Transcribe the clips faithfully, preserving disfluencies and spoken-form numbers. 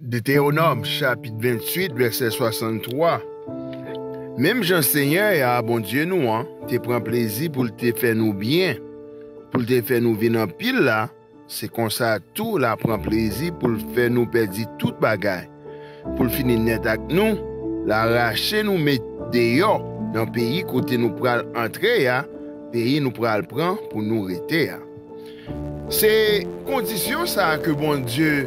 Detewonòm, chapit venntuit, vèsè swasanntwa. Menm jan Senyè a, Bondye nou an, te pran plezi pou l te fè nou byen, pou l te fè nou vin anpil la, se konsa tou l a pran plezi pou l fè nou pèdi tout bagay, pou l fini nèt ak nou, l a rache nou met deyò nan peyi kote nou pral antre a, peyi nou pral pran pou nou rete a. Se kondisyon sa a ke Bondye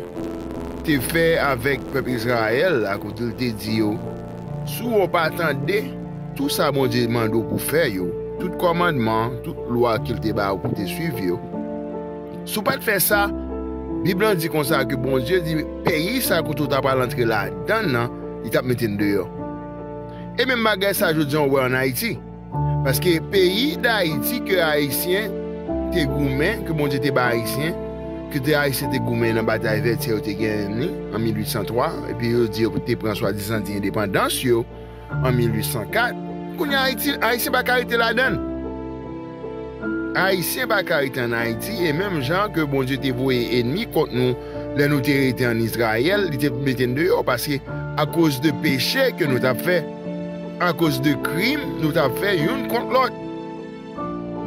te fè avèk pèp Izrayèl la, kote l te di yo, si w pa tande tout sa Bondye mande w pou fè yo, tout kòmandman, tout lwa ke l te ba w pou te swiv yo, si w pa t fè sa, Bib lan di konsa ke Bondye di, peyi sa kote w ta pral antre ladan l nan, li t ap mete n deyò. E menm bagay sa jodi a w wè ann Ayiti. Paske peyi Dayiti ke Ayisyen te goumen, ke Bondye te ba Ayisyen, ke te Ayisyen te goumen nan batay Vètyè yo te genyen li an mil uit san twa, epi yo di yo te pran swadizan di endepandans yo an mil uit san kat. Kounye a Ayiti, Ayisyen pa ka rete ladan l. Ayisyen pa ka rete ann Ayiti, e menm jan ke Bondye te voye ènmi kont nou lè nou te rete ann Izrayèl, li te mete n deyò, paske akoz de peche ke nou t ap fè, akoz de krim nou t ap fè youn kont lòt.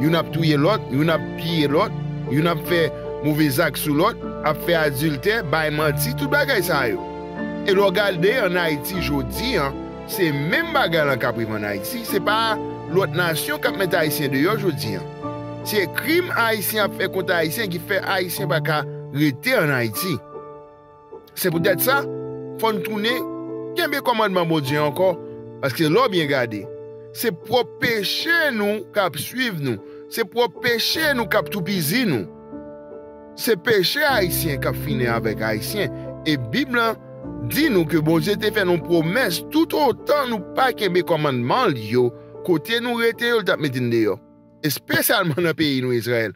Youn ap touye lòt, youn ap piye lòt, youn ap fè move zak sou lòt, ap fè adiltè, bay manti, tout bagay sa yo. E lè w gade ann Ayiti jodi a, se menm bagay lan k ap rive ann Ayiti. Se pa lòt nasyon k ap met Ayisyen deyò jodi a. Se krim Ayisyen ap fè kont Ayisyen ki fè Ayisyen pa ka rete ann Ayiti. Se poutèt sa, fò n tounen kenbe kòmandman Bondye ankò, paske lè w byen gade, se pwòp peche nou k ap swiv nou, se pwòp peche nou k ap toupizi nou. Se peche Ayisyen k ap fini avèk Ayisyen, e Bib lan di nou ke Bondye te fè nou pwomès, toutotan nou pa kenbe kòmandman l yo, kote nou rete yo, l t ap mete n deyò, espesyalman nan peyi nou, Izrayèl.